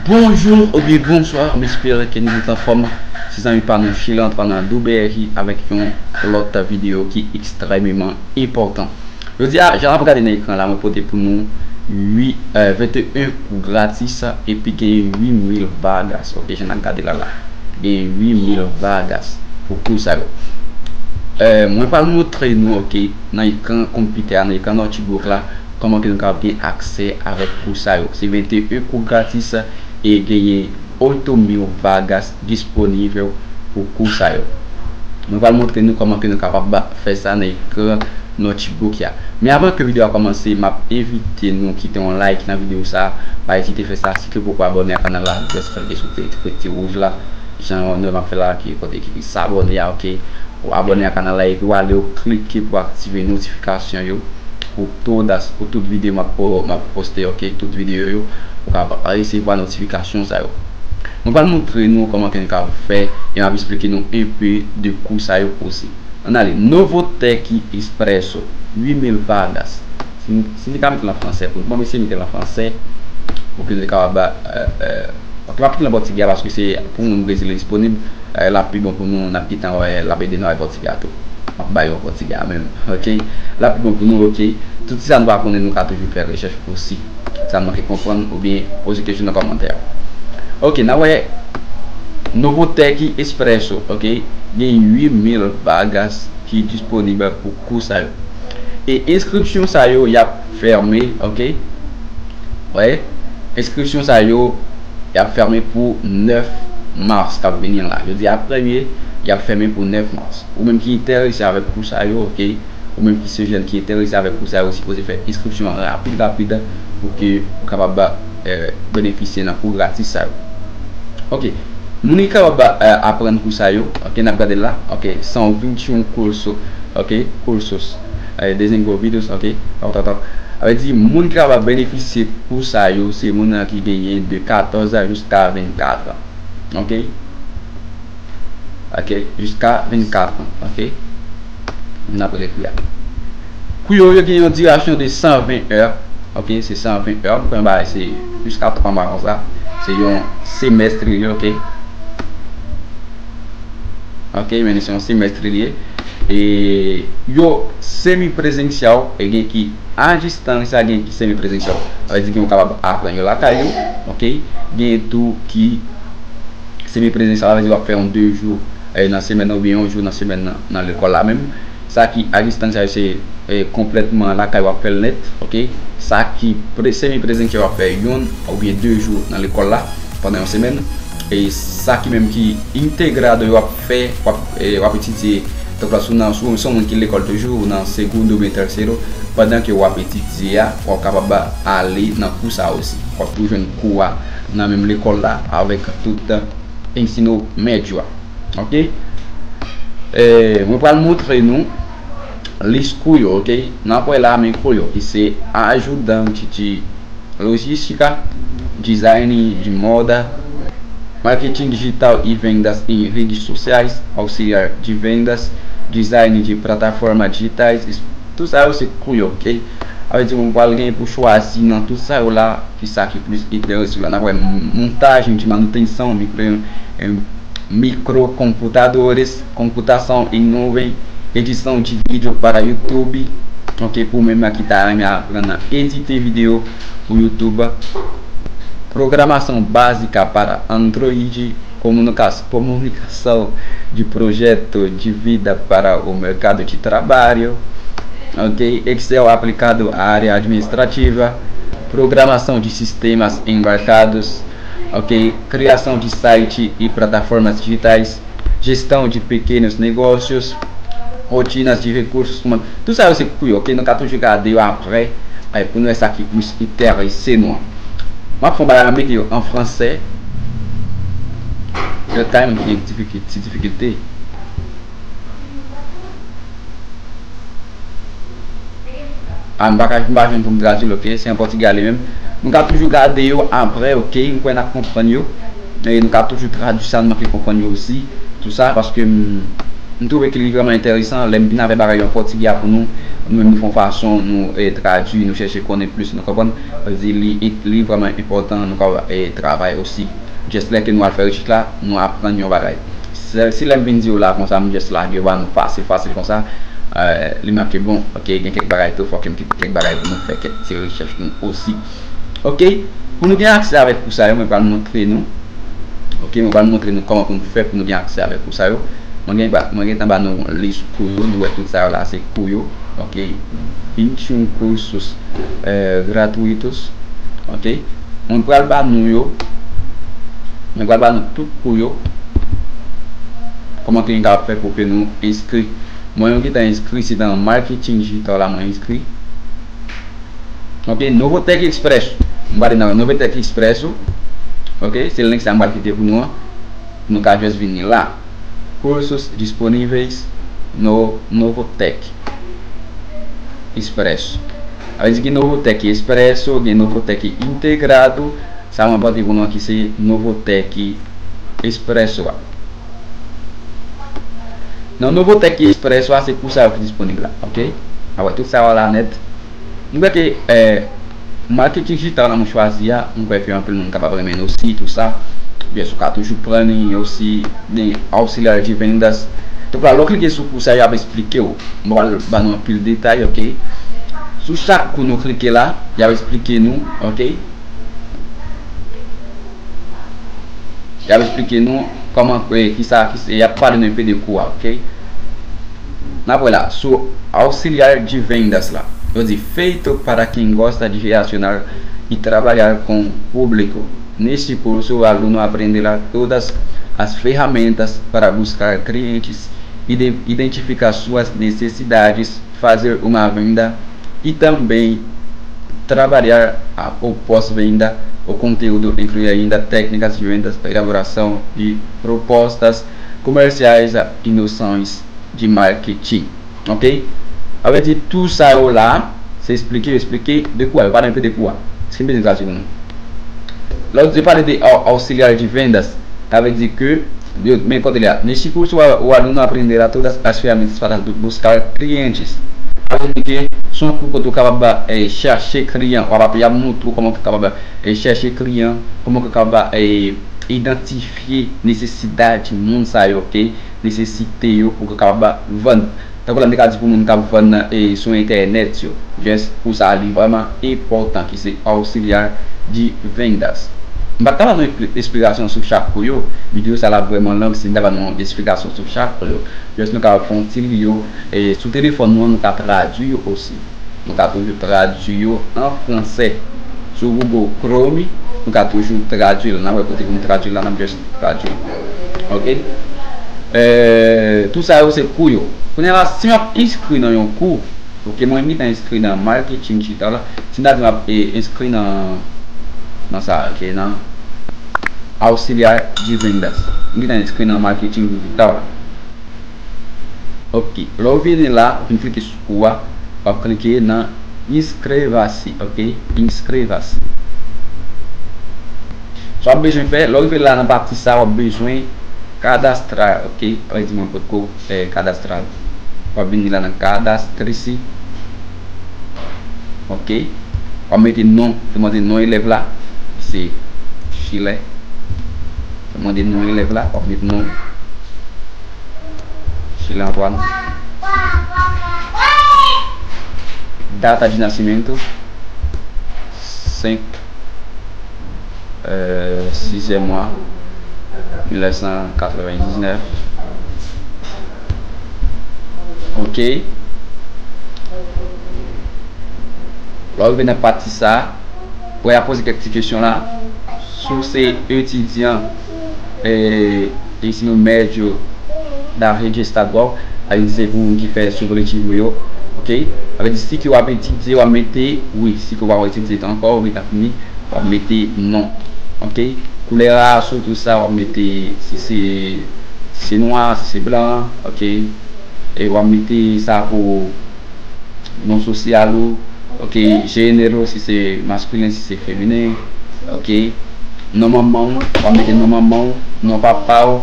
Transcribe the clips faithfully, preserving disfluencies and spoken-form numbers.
Bonjou oubyen bonswa, m espere ke nou tout anfòm. Se zanmi pa nou Sheila, antre nan W R I avèk yon lòt videyo ki ekstrèmeman enpòtan. Jodi a, jan n ap gade nan ekran la, mwen pote pou nou uit, eh, venteyen kou gratis, epi gen uit mil vagas. Ok, jan n ap gade la la. Gen uit mil vagas pou kou sa yo. Eh, mwen pral montre nou, ok, nan ekran konpitè a, nan ekran notebook la, kòman ke nou kapab gen aksè avèk kou sa yo. Se venteyen kou gratis e genyen oito mil vagas disponib pou kou sa yo. Mwen pral montre nou kòman ke nou kapab fè sa nan ekran notebook ya. Men avan ke videyo a kòmanse, m ap envite nou kite yon like nan videyo sa. Pa ezite fè sa, si ke w poko abòne a kanal la, jis klike sou ti, ti, ti wouj la. Jan nou ap fè la, ki kote ki s'abonner a, ok. Ou abòne a kanal la, epi w ale, ou klike pou aktive notifikasyon yo. Pou tout, pou tout videyo m ap po-, m ap poste, ok. Tout videyo yo, ou ka resevwa notifikasyon sa yo. Mwen pral montre nou kòman ke nou ka fè, e m ap esplike nou enpe de kou sa yo osi. Ann ale, Novotek Expresso, uit mil vagas. Si, si nou ka mete l an fransè, pou nou, bon, m eseye mete l an fransè, pou ke nou kapab, eh, eh, ok, m ap mete l an pòtigè, paske se pou moun Brezil li disponib, eh, l ap pi bon pou nou, n ap gentan wè, l ap ede nou avèk pòtigè a tou. M ap ba yo pòtigè a menm, ok? L ap pi bon pou nou, ok? Tout sa nou pa konnen, nou ka toujou fè rechèch osi. Sa nou manke konprann, oubyen poze kesyon nan kòmantè. Ok, n a wè Novotek Expresso, ok? Gen uit mil vagas ki disponib pou kou sa yo. E enskripsyon sa yo, y ap fèmen, ok? Wè, enskripsyon sa yo, y ap fèmen pou nèf mas k ap vini an la. Jodi a premye, y ap fèmen pou nèf mas. Ou menm ki enterese avèk kou sa yo, ok? Ou menm ki se jèn ki enterese avèk kou sa yo, ou sipoze fè enskripsyon an rapid, rapid, pou ke ou kapab, eh, benefisye nan kou gratis sa yo. Ok. Moun ki kapab, eh, aprann kou sa yo, ok, n ap gade la, ok, são vinte e um curso, ok, cursos, eh, dezenvolvidos, ok, tok, tok, tok. Sa vle di, moun ki kapab benefisye kou sa yo, se moun nan ki genyen de katòz a jiska vennkat an, ok, ok, jiska vennkat an, ok. N ap rele kou a. Kou yo, yo gen yon dirasyon de san ven è. Ok, se san ven è. Mwen bay se jiska twa mwa konsa. Se yon semèst li ye, ok. Ok, men se yon semèst li ye. E yo semi prezensyèl, e gen ki a distans, sa gen ki semi prezensyèl. Sa vle di ke yo kapab aprann yo lakay yo, ok. Gen tou ki semi prezensyèl, sa vle di w ap fè yon de jou, eh, nan semèn nan, oubyen yon jou nan semèn nan, nan lekòl la menm. Sa ki a distans sa yo se, eh, konplètman lakay w ap fè l nèt, ok? Sa ki pre-, semi prezensyèl w ap fè youn oubyen de jou nan lekòl la pandan yon semèn. E sa ki menm ki integrado yo ap fè, w ap, eh, w ap etidye, donk la, si w nan, si w se yon moun ki lekòl toujou, ou nan segundo oubyen terceiro, pandan ke w ap etidye a, w ap kapab ale nan kou sa osi. W ap tou jwenn kou a nan menm lekòl la avèk tout ensino médio a. Ok? Eh, mwen pral montre nou lis kou yo, ok? N ap wè la men kou yo, ki se ajudante de logística, design de moda, marketing digital e vendas em redes sociais, auxiliar de vendas, design de plataformas digitais, tout sa yo se kou yo, ok? Sa vle di mwen pral gen pou chwazi nan tout sa yo la, ki sa ki plis enterese w la. N ap wè montajen de manutenção, micro, eh, microcomputadores, computação em nuvem, edição de vídeo para YouTube. Ok, pou menm ki ta renmen aprann edite videyo pou YouTube. Programação básica para Android, comunica-, comunicação de projeto de vida para o mercado de trabalho. Ok, Excel aplicado à área administrativa, programação de sistemas embarcados, ok, criação de site e plataformas digitais, gestão de pequenos negócios, rotinas de recursos humanos. Tout sa yo se kou yo, ok? Nou ka toujou gade yo apre, eh, pou nou wè sa ki plis enterese nou. M ap fè yon bagay, m ap mete yo an fransè. Yo kay mwen gen difikil-, ti difikilte. Ah, m pa ka, m pa jwenn pou m tradui l, ok? Se an pòtigè li menm. Nou ka toujou gade yo apre, ok? M kwè n ap konprann yo. E nou ka toujou tradui sa nou manke konprann yo osi. Tout sa, paske m, M twouve ke li vrèman enteresan, lè m vin avè bagay yo an pòtigè a pou nou, nou menm nou fè yon fason, nou, e, tradui, nou chèche konnen plis, nou konprann. Sa vle di li, li vrèman enpòtan, nou ka, e, travay osi. Jis lè ke nou al fè rechèch la, nou aprann yon bagay. Se, si lè m vin di w la konsa, m jis lage yo ba nou fasil, fasil konsa, e, li make bon, oke, gen kèk bagay tou, fòk m kite kèk bagay pou nou fè kèk ti rechèch nou osi. Oke, pou nou gen aksè avèk kou sa yo, mwen pral montre nou. Oke, mwen pral montre nou kòman pou nou fè pou nou gen aksè avèk kou sa yo. Mwen gen ba, mwen gentan ba nou lis kou yo, nou wè tout sa yo la se kou yo. Oke, vinte e um cursos, eh, gratuitos. Oke, mwen pral ba nou yo. Mwen pral ba nou tout kou yo. Kòman ke nou kapab fè pou ke nou enskri. Mwen menm gentan enskri, se nan marketing digital la mwen enskri. Ok, Novotech Express. M prale nan Novotech Express ou. Ok, se link sa m pral kite pou nou an. Nou ka just vini la. Cursos disponíveis no Novotech Express. Sa vle di gen Novotech Express ou gen Novotech Integrado. Sa mwen pote pou nou an ki se Novotech Express ou a. Nan Novotech Express ou a, se kou sa yo ki disponib la, ok? Apre tout sa yo la nèt, m kwè ke, eh, marketing digital la mwen chwazi a, m kwè ke anpil moun kapab renmen l osi, tou sa. Byen, ou ka toujou pran li osi, gen auxiliar de vendas. Donk la, lè w klike sou kou sa, y ap esplike w. M pral ba nou anpil detay, ok? Sou chak kou nou klike la, y ap esplike nou, ok? Y ap esplike nou kòman, eh, kisa, kisa, y ap pale nou enpe de kou a, ok? N ap wè la, sou auxiliar de vendas la. Yo di, feito para quem gosta de relacionar e trabalhar com o público. Neste curso, o aluno aprenderá todas as ferramentas para buscar clientes, ide-, identificar suas necessidades, fazer uma venda e também trabalhar a, o pós-venda, o conteúdo inclui ainda técnicas de vendas, elaboração de propostas comerciais e noções de marketing. Ok? Sa vle di tou sa yo la, se esplike, yo esplike de kou a, yo pale enpe de kou a. Èske m bezwen tradui pou nou? Lè yo pale de au-, auxiliar de vendas, sa vle di ke, yo, men kote li a. Neste curso, o aluno aprenderá todas as ferramentas para bu-, buscar clientes. Sa vle di ke se yon kou kote ou kapab, eh, chèche kliyan, w ap, y ap montre w kòman ou kapab, eh, chèche kliyan, kòman ou kapab, eh, idantifye nesesidad moun sa yo, ok? Nesesite yo pou ou kapab vann. Tankou lè m te ka di pou moun k ap vann nan, e, sou entènèt yo, just pou sa li vrèman enpòtan, ki se auxiliar de vendas. M pa t ka ba nou ekspli-, eksplikasyon sou chak kou yo. Videyo sa la vrèman long, si m ta ba nou yon eksplikasyon sou chak kou yo. Just nou ka fè yon ti li yo, e, sou telefòn nou an, nou ka tradui yo osi. Nou ka toujou tradui yo an fransè. Sou Google Chrome, nou ka toujou tradui l. N ap wè kote pou nou tradui l la, n ap just tradui l. Ok? Eh, tou sa yo se kou yo. Kounye a la, si m ap enskri nan yon kou, ok, mwen menm gentan enskri nan marketing digital la. Si m ta di m ap, eh, enskri nan, nan sa, ok, nan auxiliar de vendas. M gentan enskri nan marketing digital la. Ok, lè w vini la, w vin klike sou kou a, w ap klike nan inscreva-se, ok? Inscreva-se. Sa w ap bezwen fè, lè w rive la nan pati sa, w ap bezwen cadastrar, ok? Sa vle di mwen potko fè cadastrar. W ap vini la nan cadastre-se. Ok. W ap mete non, yo mande non elèv la, se Chilè. Yo mande non elèv la, w ap mete non. Chilè Antoine. Data de nascimento, senk, eh, sizyèm mwa, mil nèf san katrevenndiznèf. Ok. Lè w rive nan pati sa, w ap poze kèk ti kesyon la. Si w se etidyan, eh, ensino médio da rede estadual, sa vle di se pou moun ki fè supletivo yo, ok? Sa vle di si ke w ap etidye, w ap mete wi, si ke w pa etidye ankò, ou gentan fini, w ap mete non, ok? Koulè race ou tou sa, w ap mete si se, si se nwa, si se blan, ok? E w ap mete sa pou non sosyal ou, ok, género, si se masculin, si se féminin, ok, non manman w, w ap mete non manman w, non papa w,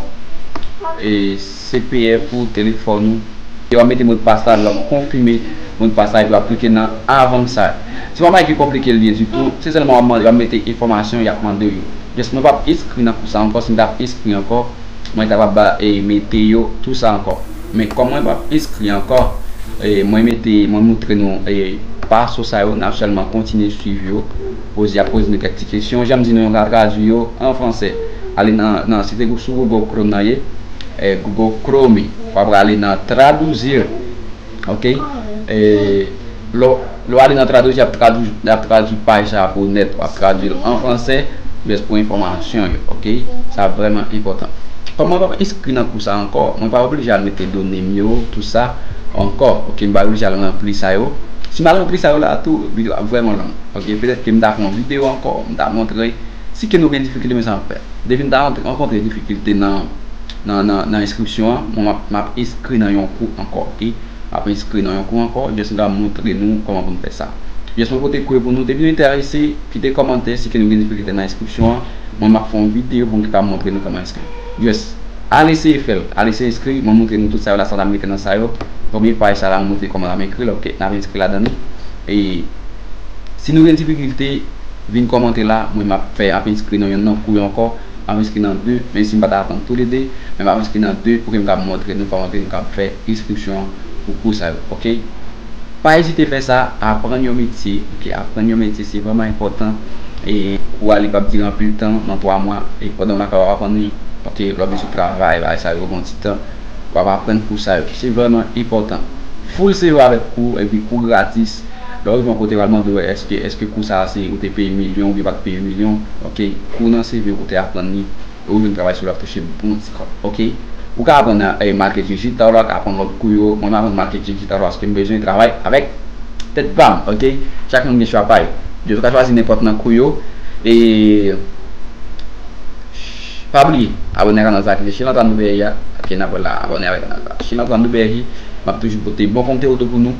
e, C P F ou, telefòn ou. E w ap mete modpas la, l ap konfime modpas la, epi w ap klike nan avanse. Se pa yon bagay ki konplike l ye ditou, se sèlman w ap mande, w ap mete enfòmasyon y ap mande w yo. Just mwen p ap enskri nan kou sa ankò, si m t ap enskri ankò, mwen ta p ap ba, e, mete yo, tou sa ankò. Men kòm mwen p ap enskri ankò, e, mwen mete, mwen montre nou, e, pa sou sa yo, n ap sèlman kontinye swiv yo, poze, y ap poze nou kèk ti kesyon. Jan m di nou, yo ka tradui yo an fransè. Ale nan, nan, si te sou Google Chrome nan ye, e, Google Chrome, w ap prale nan traduzir, ok? E, lè w, lè w ale nan traduzir, y ap tradui, y ap tradui paj sa a pou ou nèt, w ap tradui l an fransè, just pou enfòmasyon yo, ok? Sa vrèman enpòtan. Kòm mwen p ap enskri nan kou sa ankò, mwen pa oblije al mete done m yo, tou sa, ankò, ok? M pa oblije al ranpli sa yo. Si m al ranpli sa yo la tou, videyo ap vrèman long, ok? Petèt ke m ta fè yon videyo ankò, m ta montre si ke nou gen difikilte, men sa m ap fè. Depi m ta rantre, rankontre difikilte nan, nan, nan, nan enskripsyon an, mwen m ap, m ap enskri nan yon kou ankò, ok? M ap enskri nan yon kou ankò, just m ka montre nou kòman pou n fè sa. Just mwen pote kou yo pou nou. Depi nou enterese, kite kòmantè, si ke nou gen difikilte nan enskripsyon an, mwen m ap fè yon videyo pou m ka montre nou kòman enskri. Just al eseye fè l, al eseye enskri, mwen montre nou tout sa yo la, sa n ap mete nan sa yo. Premye paj sa la, mwen montre kòman n ap ekri l, ok, n ap enskri ladan li. E si nou gen difikilte, vin kòmante la, mwen m ap fè, ap enskri nan yonn nan kou yo ankò, m ap enskri nan de, menm si m pa ta aprann toulede, men m ap enskri nan de pou ke m kab montre nou kòman ke nou kab fè enskripsyon an pou kou sa yo, ok? Pa ezite fè sa, aprann yon metye, ok? Aprann yon metye, se vrèman enpòtan. E kou a, li p ap dire anpil tan, nan twa mwa, e pandan w nan ka w ap aprann li, ok? Lè w bezwen travay, bagay sa yo, gon ti tan, w ap aprann kou sa yo. Se vrèman enpòtan. Full seve avèk kou, epi kou gratis. Lè w rive yon kote, yo pral mande w, èske, èske kou sa a se ou te peye milyon oubyen pa t peye milyon? Ok, kou nan seve w, ou te aprann li, e ou jwenn travay sou li, w ap touche bon ti kòb. Ok, ou ka aprann, eh, marketing digital, ou ka aprann lòt kou yo. Mwen, m aprann marketing digital paske m bezwen travay avèk tèt pa m. Ok, chak moun gen chwa pa yo. Yo ka chwazi nenpòt nan kou yo. E pa bliye, abòne ak kanal sa ki se Chelantran W R I a. Ok, n ap wè la, abòne avèk kanal sa. Chelantran W R I, m ap toujou pote bon konteni pou nou.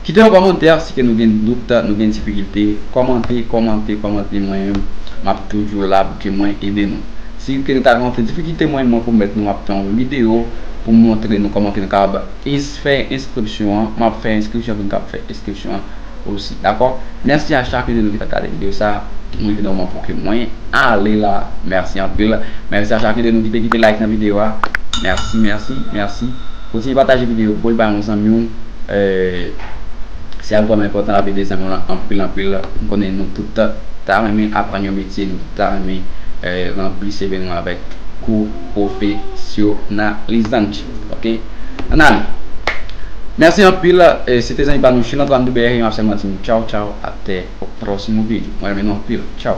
Kite yon kòmantè, si ke nou gen dout, nou gen difikilte, kòmante, kòmante, kòmante, mwen menm, m ap toujou la pou ke mwen ede nou. Si ke nou ta rankontre difikilte, mwen, mwen pwomèt nou, m ap fè yon videyo pou m montre nou kòman ke nou kapab ins-, fè enskripsyon an, m ap fè enskripsyon pou nou kapab fè enskripsyon an osi, dakò? Mèsi a chak youn de nou ki t ap gade videyo sa a. Mwen vin nan moman pou ke mwen ale la. Mèsi anpil. Mèsi a chak youn de nou ki te kite like nan videyo a. Mèsi, mèsi, mèsi. Kontinye pataje videyo, voye bay yon zanmi w. Eh, se ap vrèman enpòtan, l ap ede zanmi w lan anpil, anpil. M konnen nou tout ta renmen aprann yon metye, nou tout ta renmen, eh, ranpli seve nou avèk kou pwofesyonalizan. Ok? Ann ale. Mèsi anpil. Eh, se te zanmi pa nou, Chelantran W R I, m ap sèlman di nou tchaw, tchaw, atè, o pwòsim videyo. Mwen renmen nou anpil. Tchaw.